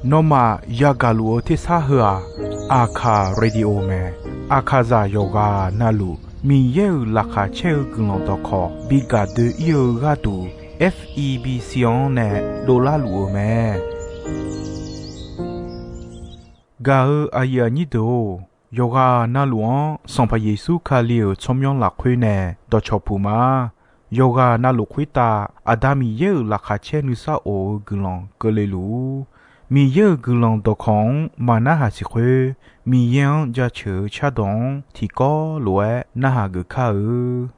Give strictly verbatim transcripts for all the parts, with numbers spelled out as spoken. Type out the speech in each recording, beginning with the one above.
Nawmaf yagaq luf-eu tersar heu-aq, Aqkaq Radio mae. Aqkaqzaq yawqghaq navluf Miqyaer-euq laqkhaq caer-eu guiqlanq dawqkawq bi gaq doe-ir-eu gharduq, F E B C-anr nae dovlar luf-eu mae. Gaq-eu aqyuif aqnyir deuq-or, yawqghaq navluf-anr Sanqpaq Yeqsur Kali-euq tsawrmyanr lafkhoer nae dawqcawq puq ma. Yawqghaq navluf khoertav Aqda Miqyaer-euq laqkhaq caer nuisar of-eu guiqlanq keuvle luf-ur. Miqyaer-euq guiqlanq dawqkawq-anr maqnarhaq siq khoer, Miqyaer-anr jaceuq-eu cardawq-anr tiqkawv lof-aer narhaq geuf kar-eu.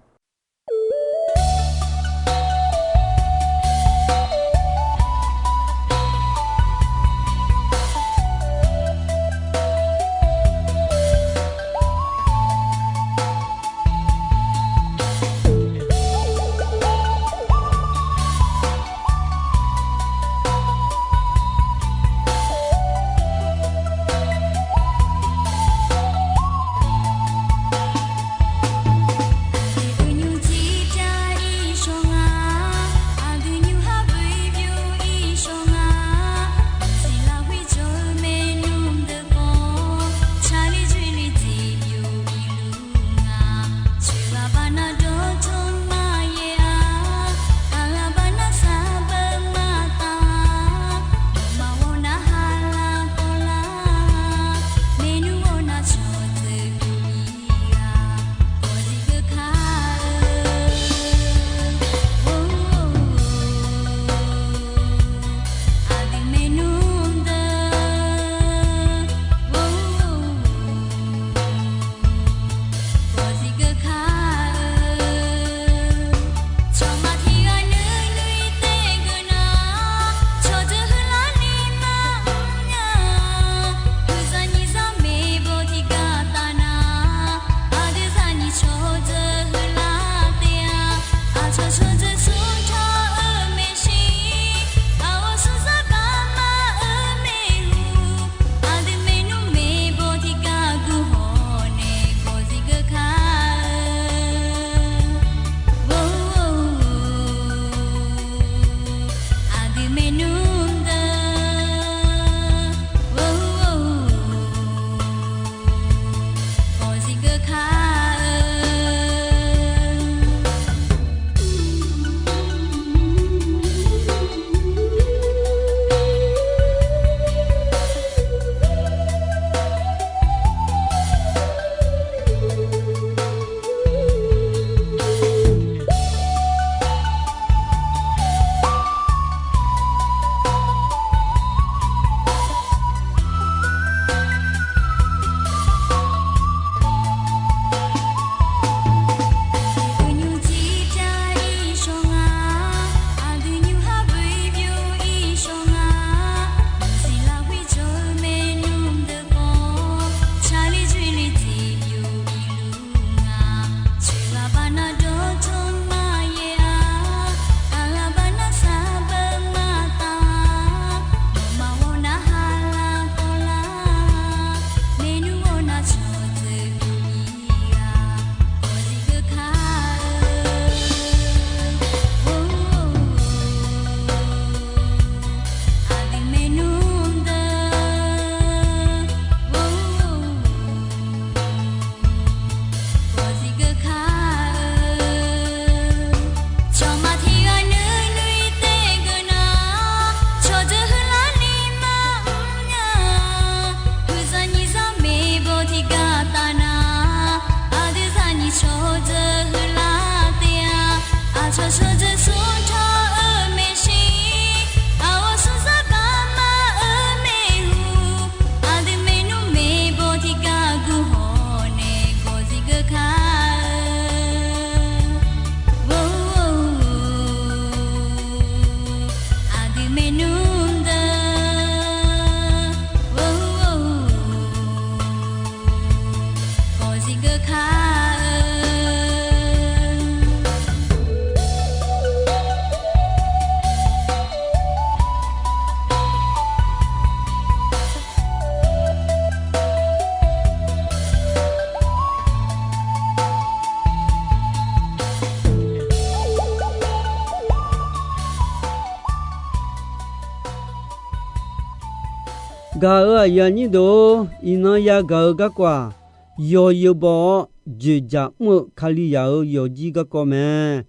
Gaq-euq aqyuif aqnyir deuq-or, iqnan yagaq-eu garkawv-aq, yawzeu baw-awr dzoeqdzaq mr-eu Kalizaq-euq yawfjir garkawv mae.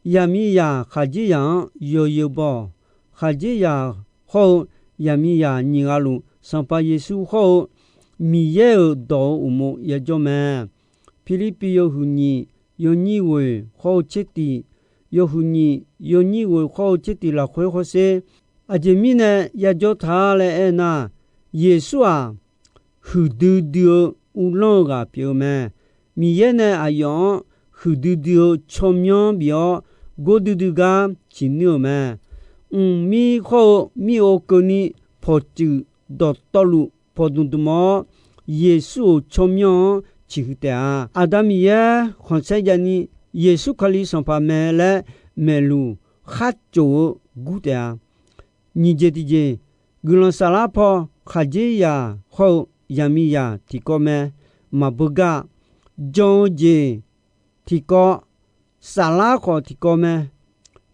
Yaqmiqzaq khaqdzerzaq-anr yawzeu baw-awq. Khaqdzerzaq hawr-eu yaqmiqzaq nyiq ghaq luf, Sanqpaq Yeqsur hawr-eu Miqyaer-euq dawq-euq uqmov yajawr mae. Pirlirpiv yawhuiq nyiq yawnyir ghoeq hawr-eu tser tiq, yawhuiq nyiq yawnyir ghoeq hawr-eu tser tiq lafkhoer hawsher. Aqjeq mirnae yajawr ta laer aernar, Yeqsur-aq, huiqdui dui-eu uvlanr-eu ghaq pyeuf-eu mae. Miqyaer nae aqyawf-anr huiqdui dui-eu tsawrmyanr bif-awr, gordui dui gar ciqnuir-euq mae. Mqmir hawr-eu mir-or keuvni pawqtsuif dawqtawvluf pawqdmq dmq-awr, Yeqsur-euq tsawrmyanr-anr ciqhuiq taef-a. Aqda Miqyaer khanqsaer javni Yeqsur Kali Sanqpaq mae laer maeqluf kharcof-eu gur taef-a. Nyiq jeq tiqjeq, guiqlanq saflar paw khaqdzerzaq hawr-eu yaqmiqzaq tiqkawv mae, maqbeugar. Jan-eu jeq tiqkawv, saflar khawf tiqkawv mae.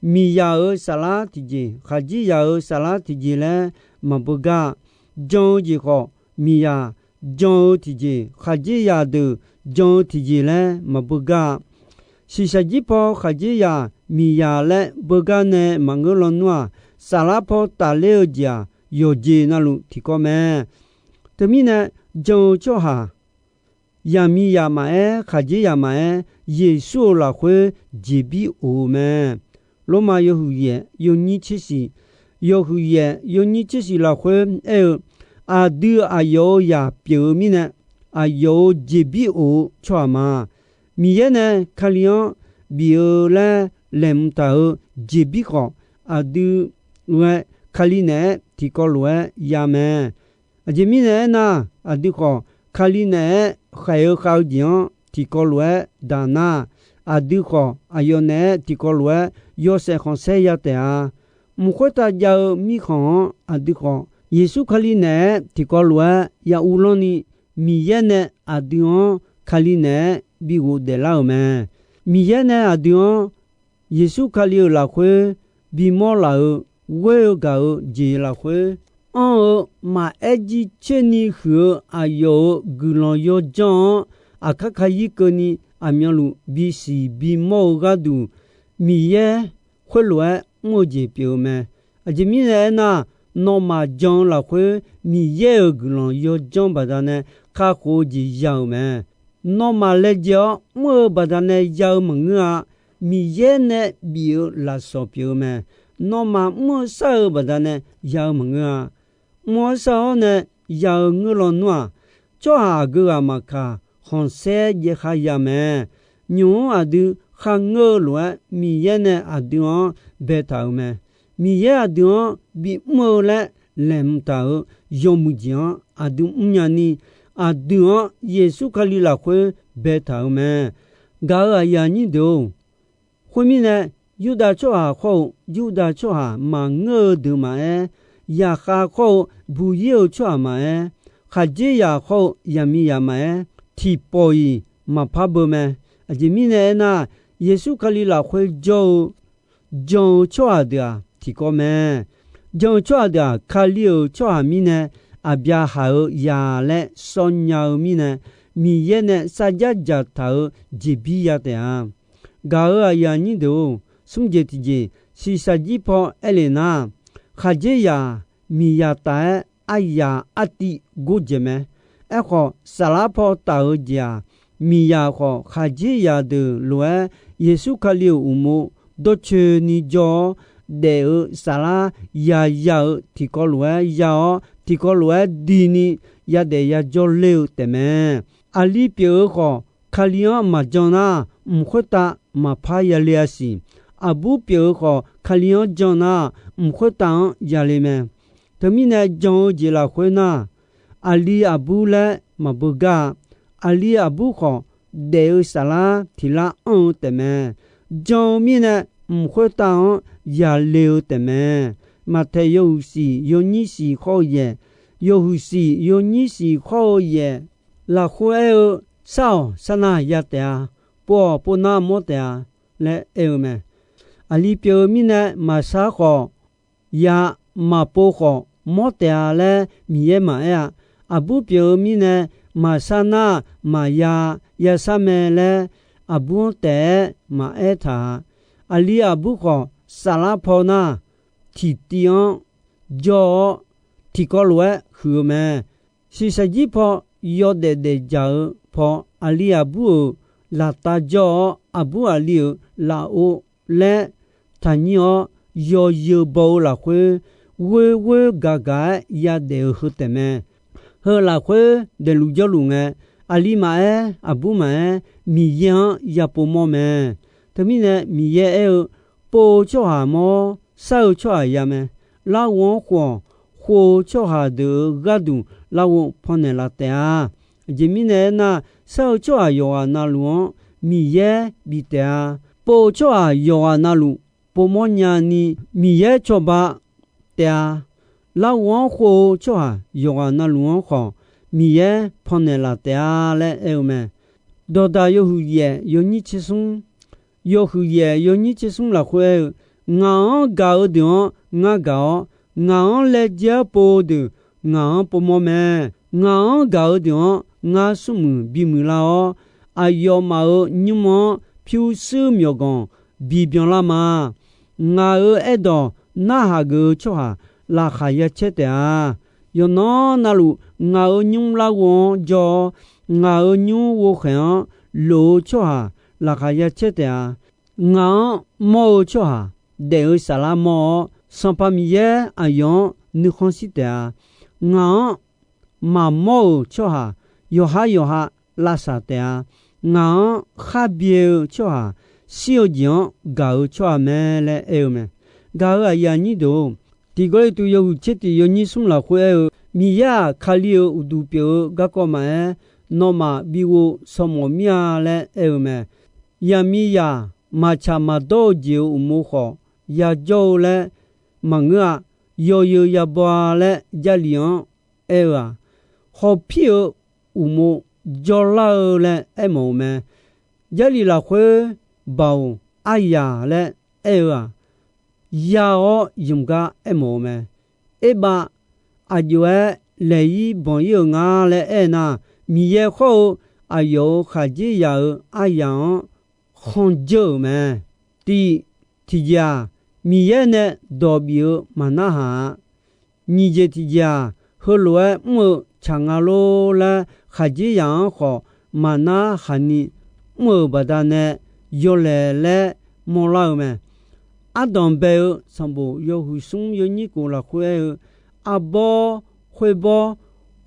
Miqzaq-euq saflar tiqjeq, khaqdzerzaq-euq saflar tiqjeq laer maqbeugar. Jan-eu jeq khawf miqzaq jan-eu tiqjeq, khaqdzerzaq deuq jan-eu tiqjeq laer maqbeugar. Shiqshaq jir paw khaqdzerzaq miqzaq laer beugar nae maqngeur lawnmr-aq, saflar paw tafler-eu jeq-aq, yawqjeq navluf tiqkawv mae. Teumirnae, jan-eu tsawrhaq, yaqmiqzaq maqaer, khaqdzerzaq maqaer, Yeqsur-euq lafkhoer jeqbir of-eu mae. Lormav yawhuiq yaef yawnyir tser shiq, yawhuiq yaef yawnyir tser shiq lafkhoer aer-eu, aqdui aqyawf-euq zaq pyeuf-eu mirnae, aqyawf-euq jeqbir of-eu tsawrhaq ma. Miqyaer nae Kali-anr bif-eu laer laeqhmq taq-euq jeqbir khawf, aqdui ghae Kali naeq-aer tiqkawv lof-aer ya mae. Aqjeq mirnae aernar, aqdui khawf Kali naeq-aer khaeq-eu khav-eu jeq-anr tiqkawv lof-aer daq nar, aqdui khawf aqyawf naeq-aer tiqkawv lof-aer yawshaef khanqsaer ya taef-a. Mq khoertav jav-eu mirkhanq-anr aqdui khawf, Yeqsur Kali naeq-aer tiqkawv lof-aer ya uvlanr ni, Miqyaer nae aqdui-anr Kali naeq-aer bi ghofdaef lar-euq mae. Miqyaer nae aqdui-anr Yeqsur Kali-euq lafkhoer bimawr laf-euq ghoer-eu gaq-eu jeq lafkhoer anr-eu maqaer jircoer ni huiq-eu aqyawf-euq guiqlanq yawdzanr-anr aqkar kayir keuvni aqmyanluf bisiq bimawr-eu gharduq, Miqyaer khoerlof-aer mr-eu jeq pyeuf-eu mae. Aqjeq mirnae aernar, nawmaf jan-eu lafkhoer Miqyaer-euq guiqlanq yawdzanr baqdanae kakhof-eu jeq ya-euq mae. Nawmaf laejae-awr mr-eu baqdanae ya-eu maqngeur-a. Miqyaer nae bif-eu lafsawq pyeuf-eu mae. Nawmaf mr-eu shar-eu baqdanae ya-eu maqngeur-a. Mr-awr shar-awr nae ya-eu ngeur lawnmr-aq, tsawrhaq aqgeu ghaq maqkaq, khanqsaer jaev khav ya mae. Nymq-mr aqdui kharngeur-eu lof-aer, Miqyaer nae aqdui-anr baetaq-euq mae. Miqyaer aqdui-anr bimr-eu laer laeqhmq taq-euq yawmuiq jeq-anr aqdui mrnya ni, aqdui-anr Yeqsur Kali lafkhoer baetaq-euq mae. Gaq-euq aqyuif aqnyir deuq-or, khoermirnae, Yurdav tsawrhaq khawr-eu Yurdav tsawrhaq maqngeur-eu deuq maqaer, yaqkhav khawr-eu buqir-eu tsawrhaq maqaer, khaqdzerzaq khawr-eu yaqmiqzaq maqaer, tiqpawf-iq maqpar beu mae. Aqjeq mirnae aernar, Yeqsur Kali lafkhoer jawr-eu jan-eu tsawrhaq deuq-aq tiqkawv mae. Jan-eu tsawrhaq deuq-aq, Kali-euq tsawrhaq mirnae, Aqbyaqhaq-euq zaq laer sawr nya-eu mirnae, Miqyaer nae sarjax dzaqtaq-euq jeqbir ya taef-a. Gaq-euq aqyuif aqnyir deuq-or, smr jeq tiqjeq, shiqshaq jir paw aer lef nar, khaqdzerzaq miqzaq taf-aer aryaq artiv gordzaeq mae. Aerkhawf, saflar paw taf-eu jeq-aq, miqzaq khawf khaqdzerzaq deuq lof-aer Yeqsur Kali-euq uqmov dawrcoeni jawr-awr, daef-eu saflar yaya-eu tiqkawv lof-aer ya-awr, tiqkawv lof-aer dini yadaef yajawr ler-eu taefmae. Aqli pyeuf-eu khawf, Kali-anr maqjan nar, mq khoertav maqpar yale-a siq. Aqbur pyeuf-eu khawf, Kali-anr jan nar, mq khoertav-anr yale mae. Teumirnae jan-eu jeq lafkhoer nar, aqli aqbur laer maqbeugar-a. Aqli aqbur khawf, daef-eu saflar tiq lar anr-eu taefmae. Jan-eu mirnae, mq khoertav-anr yale-eu taefmae. Maqtaeq yawhuiq siq yawnyir siq khawr-eu yaeq, yawhuiq siq yawnyir siq khawr-eu yaeq lafkhoer aer-eu, Shar-awq, sharnar ya taef-a. Pov-awq, povnar mawr taef-a laer aer-eu mae. Aqli pyeuf-eu mirnae maqshar khawf ya, maqpov khawf mawr taef-a laer Miqyaer maqaer-a. Aqbur pyeuf-eu mirnae, maqsar nar-aq, maqya yashar mae laer aqbur-anr taef-aer maqaer taq-a. Aqli aqbur khawf, saflar paw nar, tiqtiv-anr jawr-awr, tiqkawv lof-aer huiq-eu mae. Shiqshaq jir paw yawdaef daef dzaq-eu paw, aqli aqbur-euq laftav jawr-awr, aqbur aqli-euq lafov laer taqnyir-awr, yawzeu baw-eu lafkhoer ghoer ghoer gaq gaq-aer yadaef-eu heu taef mae. Heu lafkhoer daefluf jawrluf ngae, aqli maqaer, aqbur maqaer, Miqyaer-anr ya povmawr mae. Teumirnae Miqyaer aer-eu, Pov-eu tsawrhaq mawr-awr, sar-eu tsawrhaq ya mae. Larghov-anr khof-awq. Khof-eu tsawrhaq deuq-euq gharduq larghov pannaeq laf taef-a. Aqjeq mirnae aernar, sar-eu tsawrhaq yawqghaq navluf-anr Miqyaer bif taef-a. Pov-eu tsawrhaq yawqghaq navluf povmawr nyani Miqyaer cawba taef-a. Larghov-anr khof-eu tsawrhaq yawqghaq navluf-anr khawf, Miqyaer pannaeq laf taef-a laer aer-eu mae. Dawqdaq yawhuiq yaef yawnyir tser smr, yawhuiq yaef yawnyir tser smr lafkhoer aer-eu, Ngaq-anr gaq-eu deuq-anr ngar gaq-awr, ngaq-anr laejae-aer pov-eu deuq ngaq-anr povmawr mae. Ngaq-anr gaq-eu deuq-anr ngar smrmuiq bimuiq lar-awr, aqyawfmaf-euq nymr-anr pyurshuir myawqganq bibyan lar ma. Ngaq-euq aerdawq narhaq geuf-eu tsawrhaq laqkhaq ya caer taef-a. Yawqnan navluf ngaq-euq nymr larghov-anr jawr-awr, ngaq-euq nymr ghovkhaeq-anr lof-eu tsawrhaq laqkhaq ya caer taef-a. Ngaq-anr mawr-eu tsawrhaq daef-eu saflar mawr-awr, Sanqpaq Miqyaer aqyawf-anr nuikhanr shir taef-a. Ngaq-anr maqmawr-euq tsawrhaq yawqhar yawqha lavsaq taef-a. Ngaq-anr khar byae-eu tsawrhaq shir-eu jeq-anr gaq-eu tsawrhaq mae laer aer-eu mae. Gaq-euq aqyuif aqnyir deuq-or, Tiq Gawrliqtu yawhuiq tser tiq yawnyir smr lafkhoer aer-eu, Miqyaer-aq, Kali-euq uqduq pyeuf-eu garkawv maqaer, nawmaf bighof shawmawf mir-a laer aer-eu mae. Yaqmiqzaq maqtsaq maqdawr-eu jeq-euq uqmov khawf yajawr-eu laer maqngeur-a. Yawzeu yabaw-a laer Jarlif-anr aer-eu-aq, hawpir-eu uqmov jawrlar-eu laer aermawf-eu mae. Jarlif lafkhoer Baoq aryaq laer aer-eu-aq, ya-awr ymq gar aermawf-eu mae. Erbav aqjox-aer laeq-ir banq-ir-euq nga laer aernar, Miqyaer khawr-eu aqyawf-euq khaqdzerzaq-euq aryaq-anr khanqdzeur-euq mae. Tiq, tiqjeq-aq, Miqyaer nae dawq bif-eu maqnarhaq-a. Nyiq jeq tiqjeq-aq, heulof-aer mr-eu tsaq nga lor laer khaqdzerzaq-anr khawf maqnar haqni mr-euq baqdanae yawlaeq laer mawrlar-eu mae. Ardanq bae-eu sanqbof yawhuiq smr yawnyir kof lafkhoer aer-eu, arbawr khoerbawr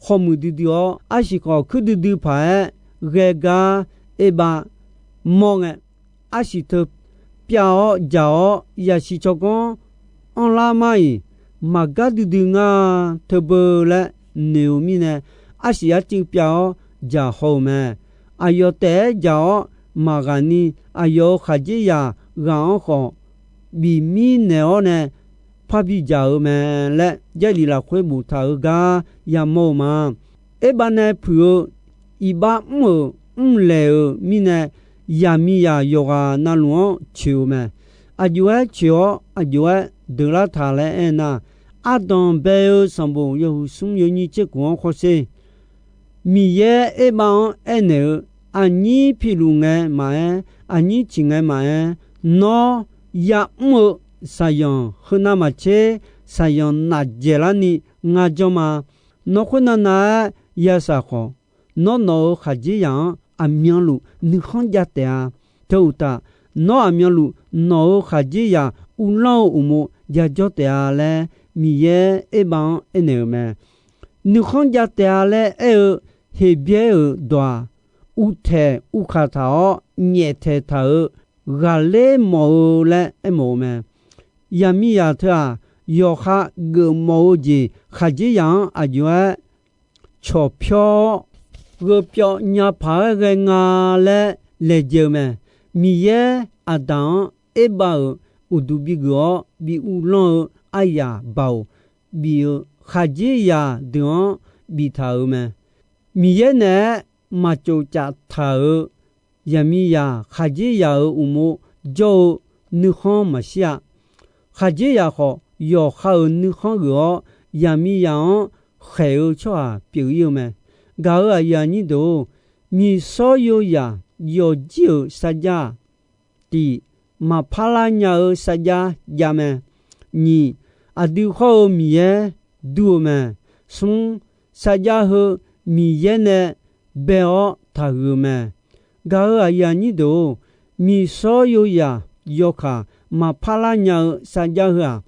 khawmuiq duidui-awr, arsiq khawf kuir duidui paq-aer ghae gar Erbav mawr ngae, arsiq teu pyav-awr jaq-awr, yasiq tsawrganr anrlar mar-iq, maqgar duidui nga teu beu laer noeq-eu mirnae, arsiq arcuiv pyav-awr jaq haw-euq mae. Aqyawf taef-aer jaq-awr maqghaq ni, aqyawf-euq khaqdzerzaq ghaq-anr khawf bif mir naeq-awr nae parbi jaq-euq mae laer, Jarlif lafkhoer boftaq-euq gar yamawr-eu ma. Erbav nae puiq-eu iqbax mr-euq mrlaeq-euq mirnae, yaqmiqzaq yawqghaq navluf-anr coeq-eu mae. Aqjox-aer coeq-awr aqjox-aer deuqlar taq laer aernar, ardanq bae-eu sanqbof yawhuiq smr yawnyir tser kof-anr khawrsher Miqyaer Erbav-anr aernaeq-eu, aqnyir piluf ngae maqaer, aqnyir ciq ngae maqaer, nawr ya'mr-eu saqyanq heunav maqtser, saqyanq nafjaeq larni ngar janr ma. Nawr khoernav nav-aer yashaq khawf, nawr nawq-euq khaqdzerzaq-anr aqmyanluf nuikhanr jav taef-a. Teu uqtaf, nawr aqmyanluf nawq-euq khaqdzerzaq uvlanr-eu uqmov jajawr taef-a laer, Miqyaer Erbav-anr aernaeq-euq mae. Nuikhanr jav taef-a laer aer-eu Heqbyaer-euq dawq-aq, uvtaeq uvkaq taq-awr nyaeftaeq taq-euq ghaqler mawf-eu laer aermawf-eu mae. Yaqmiqzaq teu-aq, yawqha geufmawf-eu jeq khaqdzerzaq-anr aqjox-aer cawqpyawr-awr, gheu pyawv nya paq-aer ghae nga laer laejae-eu mae. Miqyaer Aqdaq-anr Erbav-euq uqduq bigeuf-awr bi uvlanr-eu aryaq baoq bif-eu khaqdzerzaq deuq-anr biftaq-euq mae. Miqyaer naeq-aer maqcof caf taq-euq yaqmiqzaq khaqdzerzaq-euq uqmov jawr-eu nuikhanr maqshir-a. Khaqdzerzaq khawf, yawqha-euq nuikhanr geuf-awr yaqmiqzaq-anr khaeq-eu tsawrhaq pyeuf-ir-eu mae. Gaq-euq aqyuif aqnyir deuq-or, miqsawr yoyaq yawqjir-euq sarjax-aq, tiq, maqpar lar nya-eu sarjax jav mae. Nyiq, aqdui khawr-eu Miqyaer dur-eu mae. Smr, sarjax heu Miqyaer nae bae-awr taqhuiq-eu mae. Gaq-euq aqyuif aqnyir deuq-or, miqsawr yoyaq yawkaq maqpar lar nya-eu sarjax heu-aq,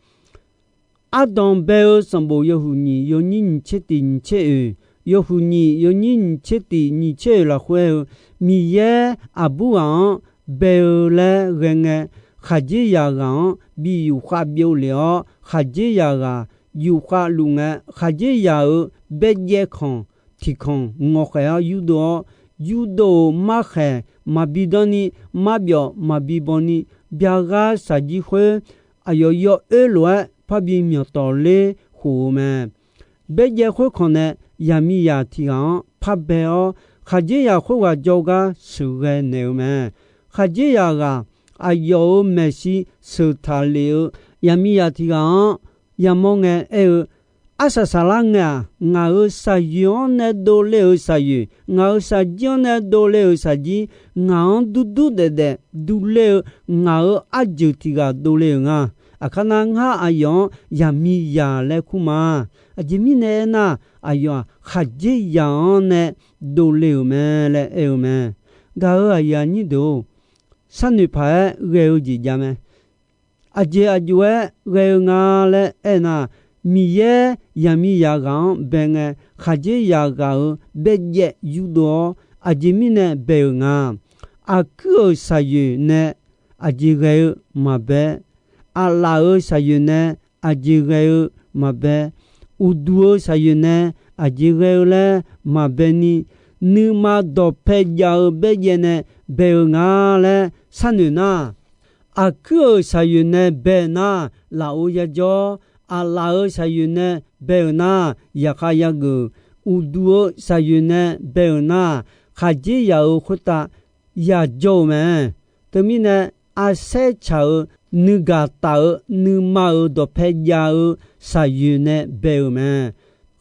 ardanq bae-eu sanqbof yawhuiq nyiq yawnyir nyiq tser tiq nyiq tser oeq, yawhuiq nyiq yawnyir nyiq tser tiq nyiq tser oeq lafkhoer aer-eu, Miqyaer aqbur ghaq-anr bae-eu laer ghae ngae, khaqdzerzaq ghaq-anr bi yufkhav byov lef-awr, khaqdzerzaq ghaq yufkhav luf ngae, khaqdzerzaq-euq baerjaev kanq tiq kanq ngawqkhaeq-awr yurdov-awr, yurdov-euq markhaeq maqbi danr ni, marbyawf maqbi baw ni, byaghar shaqjir khoer, aqyawf yawoer lof-aer parbi myawqtawf ler khof-eu mae. Baerjaev khoerkanq nae yaqmiqzaq tiq ghaq-anr par bae-awr, khaqdzerzaq khoerghaq jawrgar sheuqghae naeq-eu mae. Khaqdzerzaq ghaq aqyawf-euq maeqshi sheuq taqlef-eu yaqmiqzaq tiq ghaq-anr yamawr ngae aer-eu, Arsaq saqlar ngae-aq, ngaq-euq shaqyoeq-anr nae dovle-euq shaqyoeq, ngaq-euq shaqjir-anr nae dovle-euq shaqjir, ngaq-anr durdur daefdaef durler-eu ngaq-euq arjeuq tiq ghaq dovle-euq nga. Aqkar nar, ngar aqyawf-anr yaqmiqzaq laer kur ma. Aqjeq mirnae aernar, aqyawf-aq, khaqdzerzaq-anr nae dovle-euq mae laer aer-eu mae. Gaq-euq aqyuif aqnyir deuq-or, sharnoeq paq-aer ghae-eu jeq jav mae. Aqjeq aqjox-aer ghae-eu nga laer aernar, Miqyaer yaqmiqzaq ghaq-anr bae ngae, khaqdzerzaq ghaq-euq baerjaev yurdov-awr, aqjeq mirnae bae-euq nga. Aqkuir-euq shaqyoeq nae aqjeq ghae-eu maqbae. Aqlaf-euq shaqyoeq nae aqjeq ghae-eu maqbae. Uqduq-eu shaqyoeq nae aqjeq ghae-eu laer maqbae ni, nuima dawqpae jav-eu baerjaev nae bae-eu nga laer sharnoeq nar, aqkuir-euq shaqyoeq nae bae nar, lafov yajawr. Aqlaf-euq shaqyoeq nae bae-euq nar, yaqkhav yageuf. Uqduq-eu shaqyoeq nae bae-euq nar, khaqdzerzaq-euq khoertav yajawr-eu mae. Teumirnae, arsaer tsaq-eu, nuigaq taf-eu, nuima-euq dawqpae jav-eu shaqyoeq nae bae-euq mae.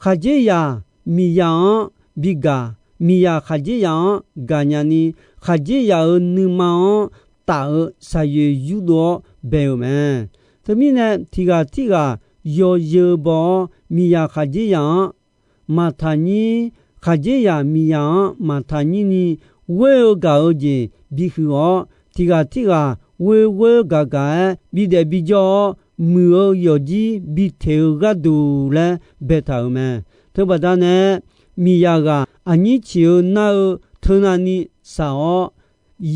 Khaqdzerzaq miqzaq-anr bigaq, miqzaq khaqdzerzaq-anr gaqnya ni, khaqdzerzaq-euq nuima-anr taf-eu shaqyoeq yurdov-awr bae-euq mae. Teumirnae, tiq ghaq tirghaq yawzeu baw-awr, miqzaq khaqdzerzaq-anr maqtaqnyir, khaqdzerzaq miqzaq-anr maqtaqnyir ni, ghoer-eu gaq-eu jeq bihuiq-awr, tiq ghaq tirghaq ghoer ghoer gaq gaq-aer bidaef bijawr-awr, muiq-eu yawqjir biteq-eu gharduq laer baetaq-euq mae. Teubaqda nae, miqzaq ghaq aqnyir ciq-eu nar-eu teunav ni shaq-awr,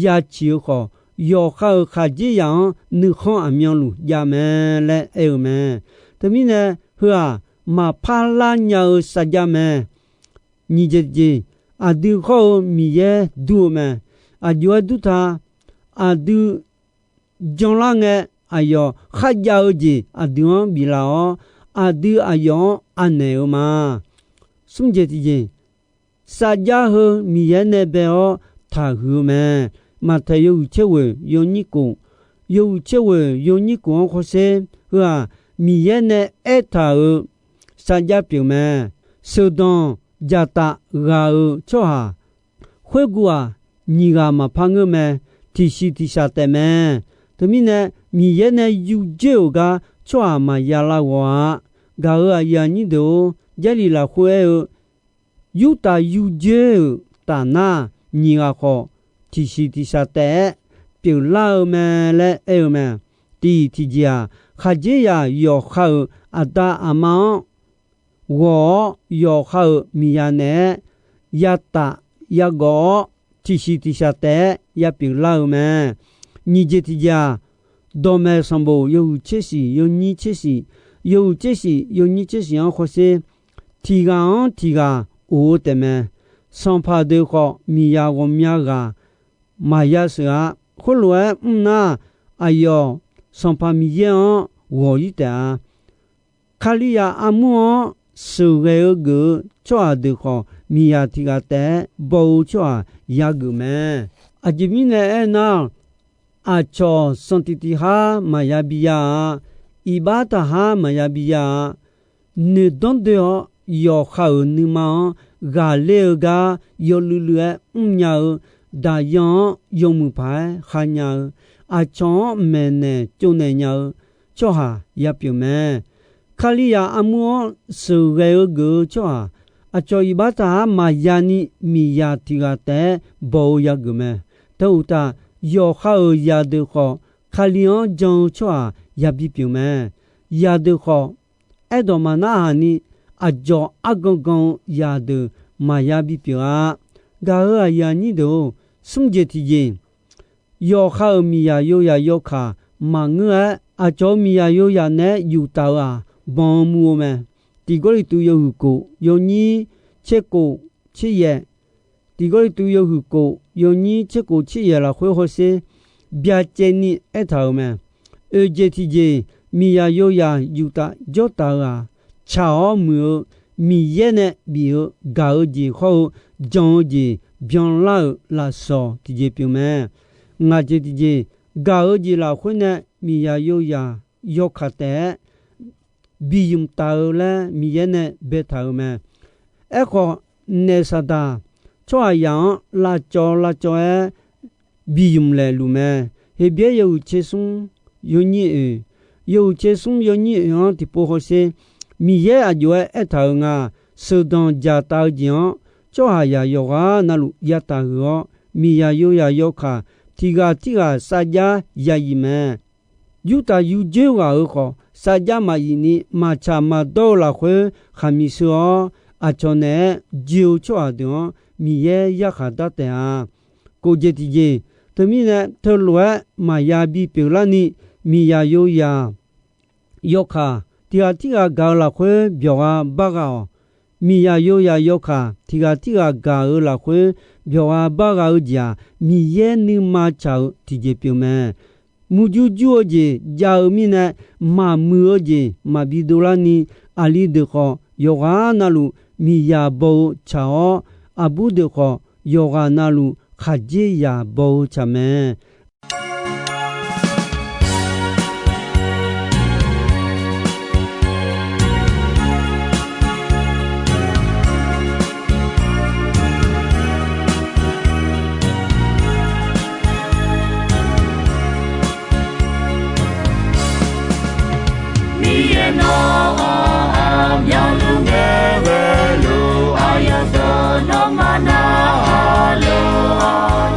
ya ciq-eu khawf, yawqha-euq khaqdzerzaq-anr nuikhanr aqmyanluf jav mae laer aer-eu mae. Teumirnae, heu-aq, maqpar lar nya-eu sarjax mae. Nyiq jeq tiqjeq, aqdui khawr-eu Miqyaer dur-eu mae. Aqjox-aer dur ta, aqdui janlar ngae, aqyawf kharjav-eu jeq aqdui-anr biflaf-awr, aqdui aqyawf-anr anaeq-eu ma. Smr jeq tiqjeq, sarjax heu Miqyaer nae bae-awr taqhuiq-eu mae. Maqtaeq yawhuiq tser ghoeq yawnyir kof, yawhuiq tser ghoeq yawnyir kof-anr hawsher. Heu-aq, Miqyaer nae aertaq-euq sarjax pyeuf mae. Sheuqdanq dzaqtaf ghaq-euq tsawrhaq khoerguv-aq, nyiq ghaq maqpar ngeur mae. Tiqsiq tiqshaq taef mae. Teumirnae, Miqyaer nae yurdzoer-euq gar tsawrhaq maqya lav ghawq-a. Gaq-euq aqyuif aqnyir deuq-or, Jarlif lafkhoer aer-eu, Yurtaf yurdzoer-euq taf nar, nyiq ghaq khawf tiqsiq tiqshaq taef-aer pyeuflar-eu mae laer aer-eu mae. Tiq tiqjeq-aq, khaqdzerzaq yawqha-euq aqda aqma-anr ghawq-awr, yawqha-euq miqzaq naeq-aer yataf yagawf-awr, tiqsiq tiqshaq taef-aer yapyeuf lar-eu mae. Nyiq jeq tiqjeq-aq, dawqmaeq sanqbof yawhuiq tser shif yawnyir tser shif, yawhuiq tser shif yawnyir tser shif-anr hawsher. Tiq ghaq-anr tiq ghaq of-eu taefmae. Sanqpaq deuq khawf, miqzaq ghawqmya ghaq maqya sheuq-a. Khoerlof-aer mr nar, aqyawf Sanqpaq Miqyaer-anr ghawq-ir taef-a. Kalizaq armur-anr sheuqghae-eu geuf-eu tsawrhaq deuq khawf, miqzaq tiq ghaq taef-aer baw-eu tsawrhaq yageuf mae. Aqjeq mirnae aernar, aqcawq sanqtiq tiq har maqya biya-a. Iqbax taqhar maqya biya-a. noeqdanr doe-awr, yawqha-euq nuima-anr ghaqler-eu gar yawluiv luiv-aer mrnya-eu, daqyan-anr yawmuiq paq-aer khanya-eu, aqcawq-anr maeqnaeq tsovnaeq nya-eu tsawrhaq ya pyeuf mae. Kalizaq armur-anr sheuqghae-eu geuf-eu tsawrhaq, aqcawq iqbax taq-aer maqya ni miqzaq tiq ghaq taef-aer baw-eu yageuf mae. Teu uqtaf, yawqha-euq zaqdeuq khawf, Kali-anr jan-eu tsawrhaq yabi pyeuf mae. Zaqdeuq khawf, aerdawq maqnarhaq ni aqdzawq argan gan-eu zaqdeuq maqya bipyeuf-a. Gaq-euq aqyuif aqnyir deuq-or, smr jeq tiqjeq, yawqha-euq miqzaq yozaq yawkaq maqngeur-aer, aqcawq-euq miqzaq yozaq naeq-aer yuftaf-eu-aq, banq-eu muv-eu mae. Tiq Gawrliqtu yawhuiq kof yawnyir tser kof tser yaeq, Tiq Gawrliqtu yawhuiq kof yawnyir tser kof tser yaeq lafkhoer hawsher byacaevni aertaq-euq mae. Oeq jeq tiqjeq, miqzaq yozaq yuftaf jawrtaf-eu-aq, tsaq-awr muiq-eu, Miqyaer nae bif-eu gaq-eu jeq hawr-eu jan-eu jeq byanlar-euq lafsawq tiqjeq pyeuf mae. Ngaq jeq tiqjeq, gaq-eu jeq lafkhoer nae miqzaq yozaq yawkaq taef-aer bi ymq taf-eu laer Miqyaer nae baetaq-euq mae. Aerkhawf, naef Saqdaq tsawrhaqzaq-anr lavcawv lavcawv-aer bi ymq laeqluf mae. Heqbyaer yawhuiq tser smr yawnyir oeq, yawhuiq tser smr yawnyir oeq-anr tiqpov hawsher, Miqyaer aqjox-aer aertaq-euq nga, sheuqdanq dzaqtaf-eu jeq-anr tsawrhaqzaq yawqghaq navluf yataf huiq-awr, miqzaq yozaq yawkaq tiq ghaq tirghaq sarjax ya yif mae. Yurtaf yurjoer ghaq-euq khawf, sarjax maqyif ni maqtsaq maqdawr-eu lafkhoer khaqmiq sheu-awr, aqcawq naeq-aer joe-eu tsawrhaq deuq-anr Miqyaer yarkhaq dar taef-a. Kof jeq tiqjeq, teumirnae teulof-aer maqya bipyeuf larni, miqzaq yozaq yawkaq tiq ghaq tirghaq gaq-eu lafkhoer byawqgha bargha-awq. Miqzaq yozaq yawkaq tiq ghaq tirghaq gaq-eu lafkhoer byawqgha bargha-eu jeq-aq, Miqyaer nuima tsaq-eu tiqjeq pyeuf mae. Murjur jur-eu jeq jav-eu mirnae, maqmuiq-eu jeq maqbi dovlarni, aqli deuq khawf yawqghaq navluf miqzaq baw-eu tsaq-awr, aqbur deuq khawf yawqghaq navluf khaqdzerzaq baw-eu tsaq mae. Miqyaer nawr-aq, aqmyanluf ngae ghaeluf aqyawf dawq nawmaf narhaq lof-awq.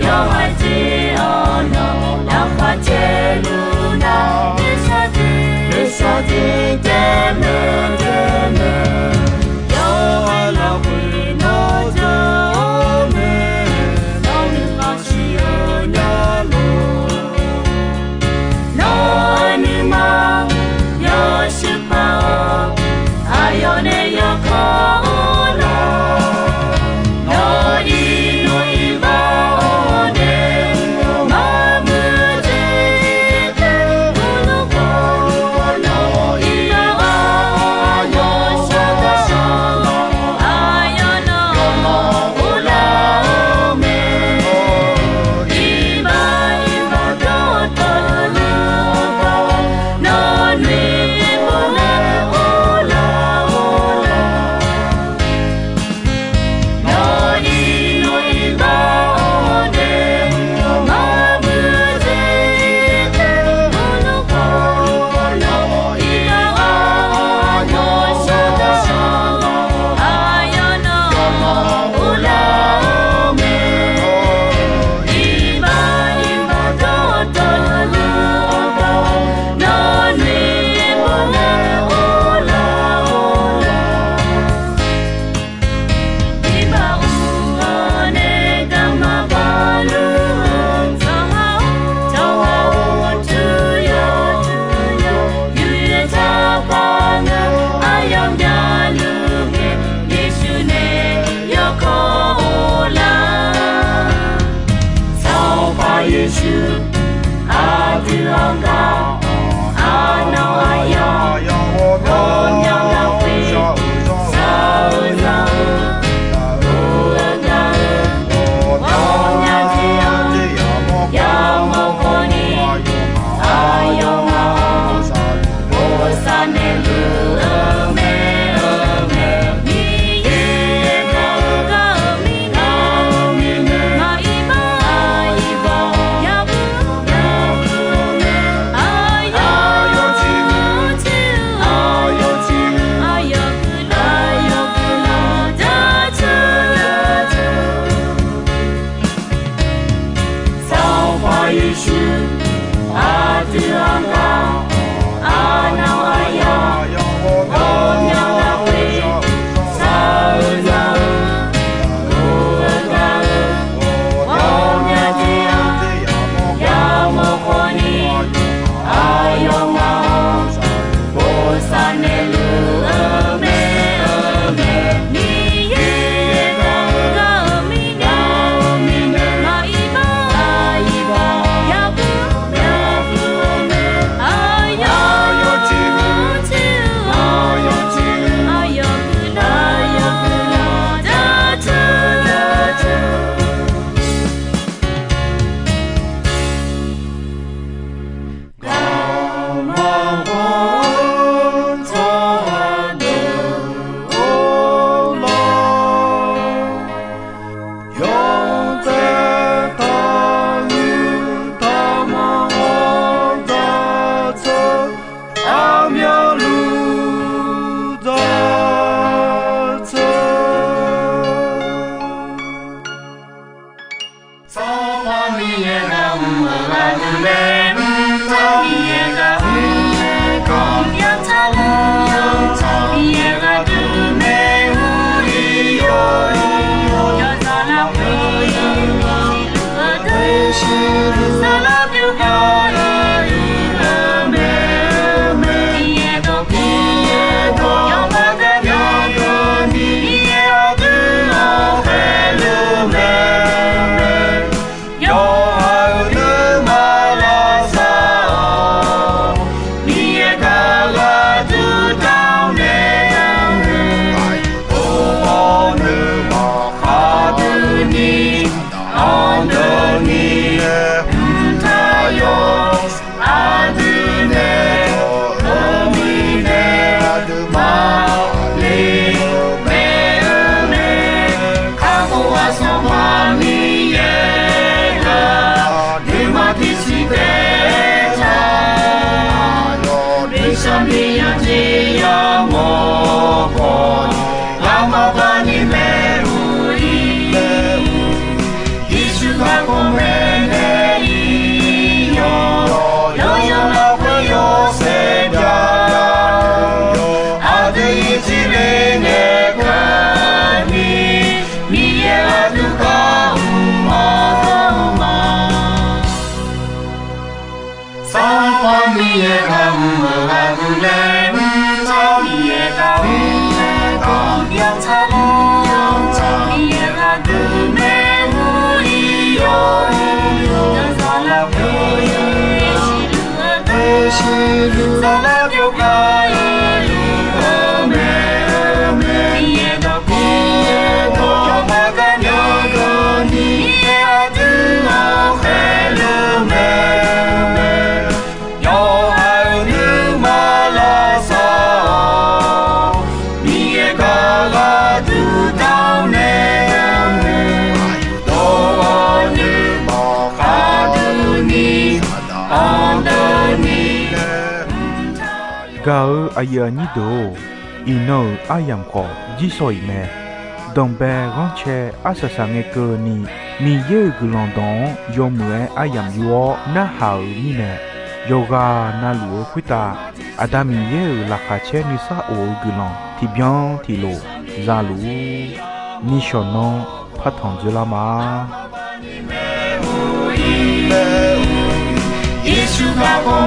Yawqghaq jeq-awr nawq lafkhoer caevluf nar, nuisar jeq nuisar jeq taefmaeq taefmaeq, yawqghaq lafkhoer nawr jawr-eu mae. Nawr nuima siq-eu nya lor. Nawr-eu nuima yawshuif paq-awr, aqyawf nae yawkawr-eu nar, nawr iqnan iqbax-awr nae maqmuiq-eu jeq, heulof-aer nawr iqnan-awr yawshawr dawrshawr-awr, aqyawf nawq uvlar-eu mae. Iqbax iqbax dawqtawvluf-anr baw-awr, nawr noeqpov-aer uvlar-awr lar. Nawr iqnan iqbax-awr nae maqmuiq-eu jeq, heulof-aer nawr iqnan-awr yawshawr dawrshawr-awr, aqyawf nawq uvlar-eu mae. Iqbax iqbax dawqtawvluf-anr baw-awr, nawr noeqpov-aer uvlar-awr lar. Iqbax uvlanr nae garma baqluf-eu tsawrhaq-or, tsawrhaq-or, tmr yawq tmr yawq yuryaer taqpar nar, aqyawf myanluf ngae Yeqsur nae yawkawr-eu lar. Sanqpaq Yeqsur aqdui-anr gar, arnan aqyawf ghawqmya ghaq khoer shaq-eu zaq-eu, ur-eu gaq-eu ghawqmya jeq-anr yamawr khawf ni, aqyawf ghaq-anr bosav naeqluf-eu mae. Yawqha-euq nuima lavsav-awq. Miqyaer gaq gharduq dawq naeq-eu, or-awr nuima khaqdui ni, aqdui ni, mqtav yawq aqdui nae, aqdui nae, aqduimaf le-eu mae-eu mae. Kakhof-aq Sanqpaq Miqyaer-aq, nuima tiqsiq taef-aer taq-awq. Miqshaq Miqyaer jeq yamawr khawf, aqma baqni maeq-eu ir. Yeqsur kakhof maeqnaeq ir-awq. Yawqyawq lafkhoer yawshaef jav-awq. Aqdui-ir jir le nae kani, Miqyaer gharduq gar mr-awr ma. Sanqpaq Miqyaer gharduq mr-eu gharduq laer, Mqtav Miqyaer gharduq laer, Aqmyantav Miqyaer gharduq laer, Miqyaer gharduq maeq-eu ir-awq. Yawqzaq lafkhoer yawshaef luf-eu, yawshaef luf-eu, saflar jawrgar ir-eu mae-eu mae. Miqyaer dawq, Miqyaer dawq, yawqghaq gharduq ni, Miqyaer aqdui-anr khaerluf mae-eu mae. Yawqha-euq nuima lavsav-awq. Miqyaer gaq gharduq dawq naeq-eu, dawq-awr nuima khaqdui ni, aqdui ni. Gaq-eu aqyuif aqnyir deuq-or, iqnan-euq aryamq khawf jirsawq iq mae. Danqbae ghanrcae arsaq saq ngae keuvni, Miqyaer-euq guiqlanq dawq-anr yawmuiq-aer aryamq yur-awr narhaq-euq mirnae, yawqghaq navluf-eu khoertav Aqda Miqyaer-euq laqkhaq caer nuisar of-eu guiqlanq tiqbyan tiqlof za luf-ur. Nishawq nanr partanq dzoerlar ma. Yeqsur kakhof